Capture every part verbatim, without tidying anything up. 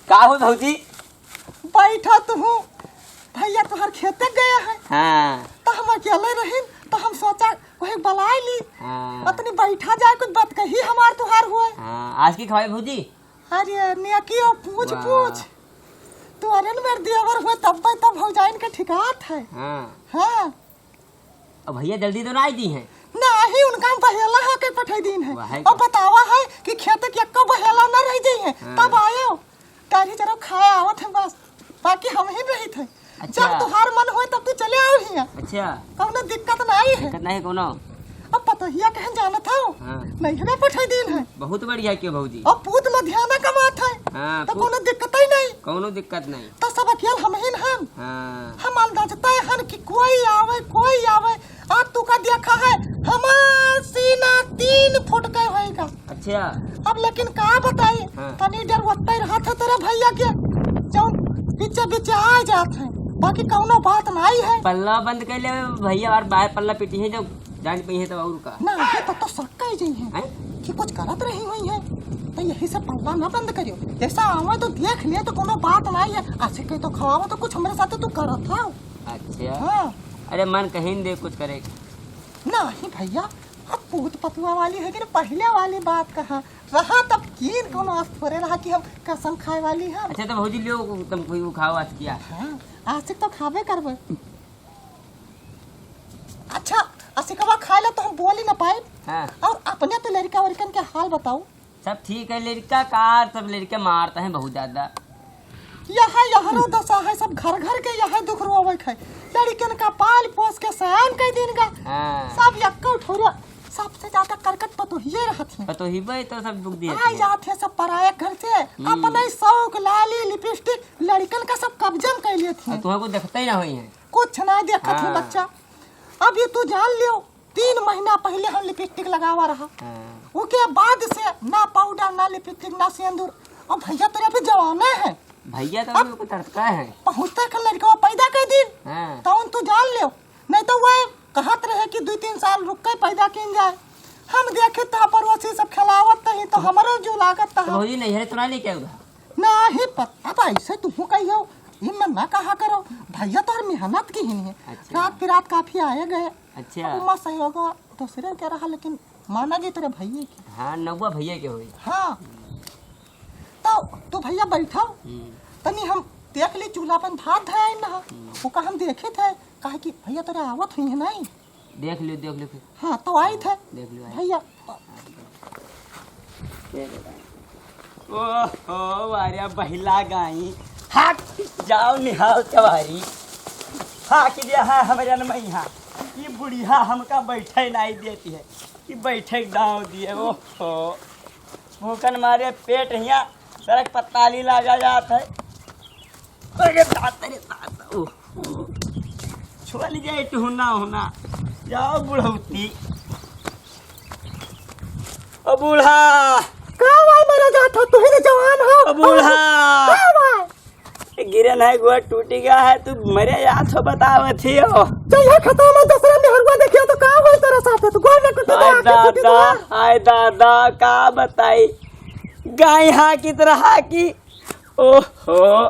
का हो भौजी? बैठा तू हूँ, भैया तोहर खेते गए हैं। हाँ। तो हम अकेले रहिन, तो हम सोचा वही बुलाए ली। हाँ। अतनी बैठा जाए, कुछ बात कही हमार तुहार हुए। हाँ, आज की खवाई भौजी? अरे नेकी हो, पूछ वाह। पूछ। तू अरे न मेरे देवर हुए, तब भाई तब भौजाइन के ठिकात है। हाँ। हाँ। अब भैया जल्दी तो ना आई दी हैं। नाही, उनका हम बहेला हा के पठाई दीन है। वाह। और बतावा है कि खेत के एक्को बहेला ना रह जाई है। हाँ। तब आयो, गाड़ी जरा खाए आवत है बस, बाकी हम ही रहित है। अच्छा। जब तुहार मन होए तब तू चले आओ हिया। अच्छा। कौनो दिक्कत नाही है। दिक्कत नाही कौनो। अब पतोहिया कहन जानत हो? हाँ। नहीं हमें पठाई दीन है। बहुत बढ़िया कियो भौजी। अब पूत लुधियाना कमात है। हाँ, तो पूत कौनो दिक्कत ही नहीं। कौनो दिक्कत नहीं। तो सब अकेल हम ही न हन। हाँ। हम अंदाजता हन कि कोई आवे, कोई आवे। आज तू का देखा है, हमार सीना तीन फुट के होएगा। अच्छा। अब लेकिन का बताई, हाँ। तनी डर ओत्ते रहत है तेरे भैया के, जौन बीचे बीचे आ जात है, बाकी कौनो बात नाई है। पल्ला बंद कर ले भैया, और बाहर पल्ला पीटी है जब जान पई है तब और का। ना, ये तो, तो शक कर जाई है हैं? कि कुछ करत रही हुई है, तो यही से पल्ला ना बंद करियो। जैसा आवे तो देख ले, तो कोनो बात ना है। ऐसे कहीं तो खवाओ तो कुछ हमरे साथ तू करत हो। अच्छा। हाँ। अरे मन कहीं दे कुछ करे। नहीं भैया, अब पूत पतुआ वाली है कि ना, पहले वाली बात कहा रहा, तब कीन कोनो आस थोड़े रहा कि हम कसम खाए वाली हम। अच्छा तो भौजी लियो, तुम कोई खाओ आज किया। हाँ, आशिक तो खाबे करबे। अच्छा, असिकवा खाए ला तो हम बोली ना पाए। हाँ। और अपने तो लड़का वड़कन के हाल बताओ। सब ठीक है, लड़का का, सब लड़के मारते हैं बहुत ज्यादा। यह, यहरो दशा है, सब घर घर के यह दुख रोवे है। लड़कन का पाल पोस के सयान कर दिन का। हाँ। सब यक्को ठोरा, सबसे ज्यादा करकट पतोहिए रहत है। पतोहिबे तो सब दुख दिए आ हैं। जात है सब पराया घर से, हम्म। अपने शौक लाली लिपस्टिक लड़कन का सब कब्जा में कर लेत हैं। तुमको देखते ही ना होई है। कुछ ना देखत है हाँ। बच्चा। अब ये तू जान लियो, तीन महीना पहले हम लिपस्टिक लगावा रहा। हाँ। ओके बाद से ना पाउडर, ना लिपस्टिक, ना सेंदूर। अब भैया तेरे अभी जवाने है। भैया तो अब अभी ओकर तड़का है। पहुँचते के लड़का पैदा कर दिन। हाँ। तौन तू जान लियो। नहीं तो वह कहत रहे कि दो तीन साल रुक के पैदा किन जाए। हम देखे तो पड़ोसी सब खिलावत ही तो हमरो जो लागत तो था। भौजी नैहरे तो ना लेके आऊ रहा? नहीं पत-, अब ऐसे तुहू कहियो, ई मन ना कहा करो। भैया तोहर मेहनत की ही नहीं है। अच्छा। रात बिरात काफी आए गए। अच्छा। अब उमा सहयोग दूसरे के रहा, लेकिन माना जी तेरे भैया की। हाँ, नौवा भैया के होई। हाँ। तो तू भैया बैठो, हम्म। तनी हम देख ली चूल्हा पर भात धराई ना। हम्म। ओका हम देखे थे, काहे कि भैया तोरे आवत हुई है नहीं। देख लियो, देख लियो फिर। हाँ, तो आई थे। देख लियो, आई। भैया। ओहो, अरे बहिला गाई, हट जाओ निहाल तिवारी। हाँ, कि जे है हमरे न मैया, ई बुढ़िया हमका बैठे नहीं देती है, कि बैठे दाव दिए। ओहो, भूखन मारे पेट हिया सड़क पत्ताली लागा जात है। अरे दादा रे दादा, ओह, ओह। छोड़ जाए टुहना होना। जाओ बुढ़ौती। ओ बूढ़ा। का भाई मरा जात हो, तू ही तो जवान हो। ओ बूढ़ा। का भाई? गिरन है, गोड़ टूटी गया है, तू मरे जात हो, बतावत ही हो। चल, ये खतरा में दूसरा मेहरुआ देखियो तो का होई तेरे साथ, तू गोड़ ना टूटी हाय तो आँखें फूटी दादा, दुआ। हाय दादा, का बताई, गाय हाँकी तरह हाँकी। ओहो।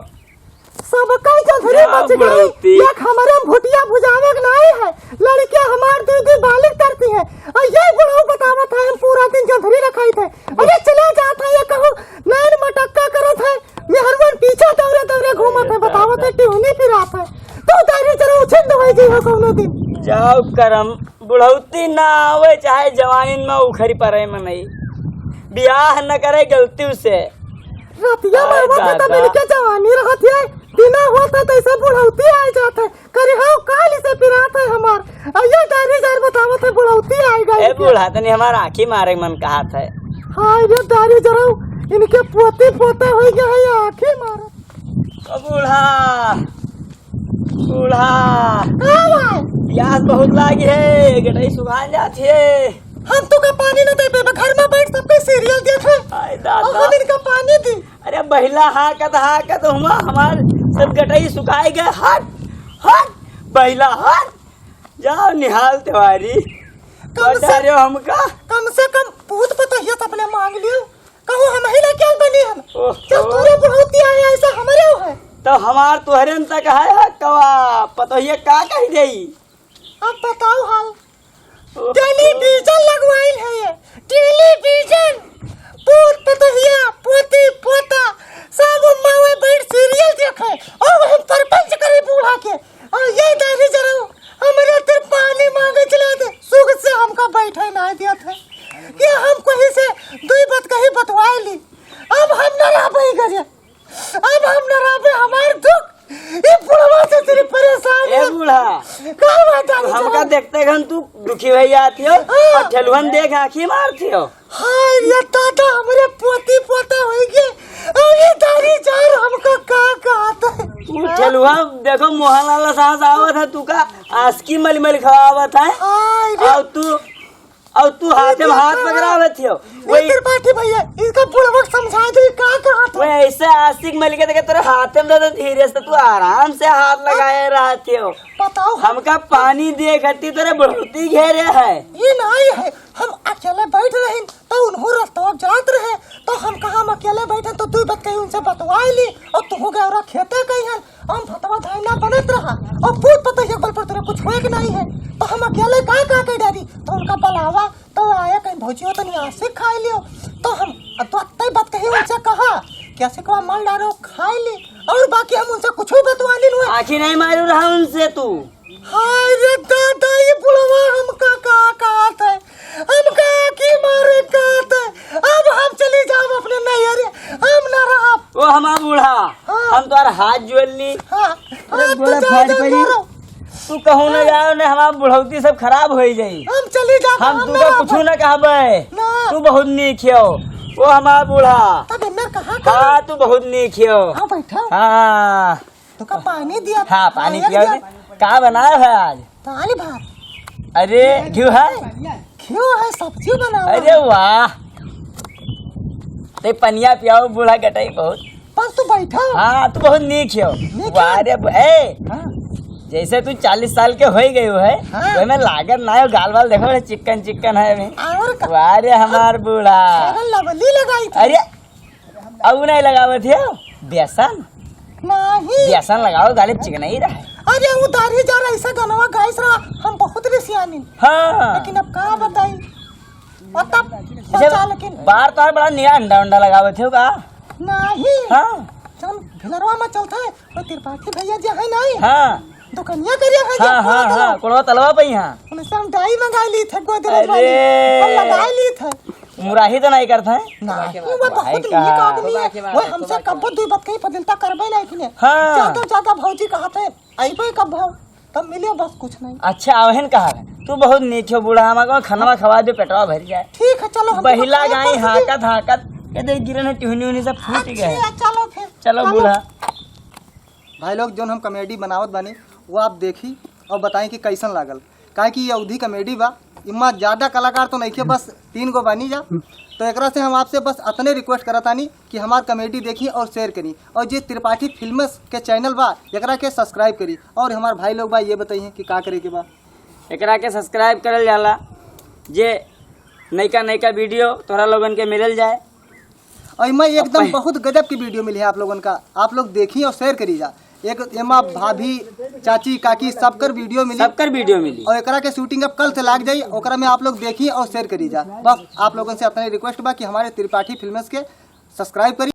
सबका जोंधरी जा बच गई, बुढ़ौती। एक हमरे भुटिया भुजावे के नाई है, लड़कियां हमार दू दू बालिग तरती है। और ये बुढ़ऊ बतावत है, हम पूरा दिन जोंधरी रखाई थे। अरे चले जात है, ये कहूँ नैन मटक्का करत है, मेहरुअन पीछे दौरे दौरे घूमत है, अरे बतावत है, दादा। टिहुनी पिरात है। तो दारी जरा उछिन दवाई जी हो कौनो दिन। जाओ करम, बुढ़ौती ना आवे चाहे जवानी में उखरी परे में नहीं, बियाह न करे गलती से। रतिया में हाय आवत है तब दादा। इनके जवानी रहत है, बिना होत है तैसे बुढ़ौती आ जात है। करी हो काल से पिरात है हमार। अइया दारी जार बतावत है बुढ़ौती आ गई ए इनके। बूढ़ा, तनी हमार आँखी मारे मन कहत है। हाय रे दारी जराऊ, इनके पोती पोता हो गया है, आँखी मारत। ओ बूढ़ा, बूढ़ा। का भाई? प्यास बहुत लागी है, गटई सुखा जात है। हम तो का पानी न देबे, घर में बैठ सबके सीरियल देखे। हाय दादा। और हम इनका पानी दी। अरे बहिला हाँकत हाँकत हुआ हमार सब गटई सुखाई गए। हट, हट, बहिला हट। जाओ निहाल तिवारी। कम से बता रहे हो हमका? कम से कम पूत पतोहिया तो अपने मांग लियो। कहूँ हम ही ना क्या बनी हम। ओहो। चल तोरे बुढ़ौती आया तो हमार तोहरे न तक है हकवा, पतोहिया का कह देई? अब बताओ हाल। ओहो। टेलीविजन लगवाइल है ये, टेलीविजन। पूत पतोहिया, पोती पोता, सब मावे बैठ सीरियल देखे, और हम सरपंच करे बूढ़ा के। और ये दारी जरा हमरे तर पानी मांगे चला दे, सुख से हमका बैठे ना दिया था कि हम कहीं से दुई बात कहीं बतवाए ली। अब हम न रह पाई घरे, अब हम न रहबे, हमार दुख, ई बुढ़वा से सिर्फ परेशान ए है। बूढ़ा, का बात है तू हमका जरा? देखते घन तू दुखी हो जाती हो हाँ। और ठेलुहन देख आँखी मारती हो। हाय रे दादा, हमरे पोती पोता होई गे। अरे दारी जार, हमका का कहत है? तू ठेलुहा देखो, मोहन लाल साहब आवत है, तू का आसकी मल मल खवावत है। हाय रे। और तू और तू हाथे में हाथ पकड़ावत हो। ए वही त्रिपाठी भैया, इनका बुढ़वा समझा दे, का कहत है? वही ऐसे आशिक मलिक देखे तोरे हाथे में दे दे धीरे से, तू आराम से हाथ लगाए रहत हो। बताओ। हमका पानी दे खातिर तोरे बुढ़ौती घेरे है। ये नहीं है, हम अकेले बैठ रहे तो उन्हों रस्ता जात रहे, तो हम कहा हम अकेले बैठे तो तू बत कहीं उनसे बतवाए ली और तू गौरा खेते कहीं हन। हम भतवा धाई ना बनत रहा और पूत पतोहिया के बल पर तोरा कुछ होए के नहीं है, तो हम अकेले का का कह डारी? तो उनका बुलावा तो आया कहीं भौजियो तो नहीं आसे खाए लियो। तो हम तो अत्ते बात कही उनसे कहा कि आसे को माल डारो खाए ली और बाकी हम उनसे कुछ भी बतवा ली हुए। आखिर नहीं मारू रहा उनसे तू। हाय रे दादा, ये बुढ़वा हमका का कहत है? हमका की मारे कहत है? अब हम चली जाब अपने नैहरे, हम ना रहब। ओ हमार बूढ़ा, हाँ। हम तोहर हाथ जोड़ ली। हाँ, अरे हाँ, तू गोड़ा जा, फाट जा, पड़ी। जा रहो। तू कहूँ ना हाँ। जाओ ने, हमार बुढ़ौती सब खराब होई जाई। हम चली जाब, हम हम तुका ना कुछ रहब। ना कहबे। ना। तू बहुत नीक हो। ओ हमार बूढ़ा। तब एन्ने कहाँ का? हाँ, तू बहुत नीक हो। हाँ, बैठो। हाँ। तुका पानी दिया, हाँ, पानी खाए पिया दिया। दे। का बनाया है आज? दाल भात। अरे, घिउ है? घिउ है, सब्जी बनावा। अरे वाह, ते पनिया पियाओ बूढ़ा गटाई बहुत। बस तू बैठो। हाँ, तू बहुत नीक हो। नीक वाह हो? रे ब-, ए, हाँ। जैसे तू चालीस साल के होई गयो है, हाँ। ओमे लागत ना हो, गाल वाल देखो, चिकन चिकन है अभी। और का? वाह रे हमार बूढ़ा। अरे लवली लगाई थी। अरे, अब नहीं लगावत हो बेसन? नहीं। बेसन लगाओ, गालिब चिकनाई रहे। अरे, वो दाढ़ी जा रहा, ऐसा गनवा गाइस रहा, हम बहुत रिसियानी। हाँ। लेकिन अब का बताई? और तब अच्छा, बचा, लेकिन बार तो बड़ा नया अंडा, अंडा लगावत हो का? नहीं। हाँ। जौन भिलरवा में चलता है, वो त्रिपाठी भैया जी है नहीं? हाँ। दुकनिया करिया है हाँ, जी, हाँ, कोड़वा हाँ, तलवा। कोड़वा तलवा पे ही हाँ। उनसे हम डाई मंगाई ली थे, गोदरेज वाली। अरे। हम लगाई ली थे। मुराही तो नहीं करता है? नहीं, वो बहुत भाई नीक का। आदमी है। वो हमसे कब्बो दुई बात कही फजिलता करबे नहीं किने। हाँ। ज्यादा, ज्यादा भौजी कहत है, अइबे कब्बो, तब मिले बस कुछ नहीं। अच्छा, आवहन कहा है? तू बहुत नीक हो बूढ़ा, हमारे को खाना खवा दे, पेटवा भर जाए। ठीक है, चलो, हम बहिला खाए गाई परोस दे। हाँकत, हाँकत, ये देख गिरन है, टिहुनी उनी सब फूट गए। अच्छा, चलो फिर, चलो चलो। बूढ़ा। भाई लोग, जौन हम comedy बनावत बानी, वो आप देखी और बताई कि कैसन लागल। काहे कि ये अवधी comedy बा, इमा ज्यादा कलाकार तो नइखे, बस तीन गो बानी जा। तो एकरा से हम आपसे बस अतने request करत तानी कि हमार comedy देखी और share करी, और जे त्रिपाठी Films के channel बा, एकरा के subscribe करी। और हमार भाई लोग बा, ये बताइए कि का करे के बा। एकरा के subscribe करल जाला, जे नयका नयका video तोहरा लोगन के मिलल जाए। और इमा एकदम पहले बहुत गजब की video मिली है आप लोगन का, आप लोग देखी और share करी जा। एक एमा भाभी, चाची, काकी सबकर video मिली। सबकर video मिली। और एकरा के shooting अब कल से लाग जाई, ओकरा में आप लोग देखी और share करी जा। बस आप लोगन से अतने request बा कि हमारे त्रिपाठी Films के subscribe करी।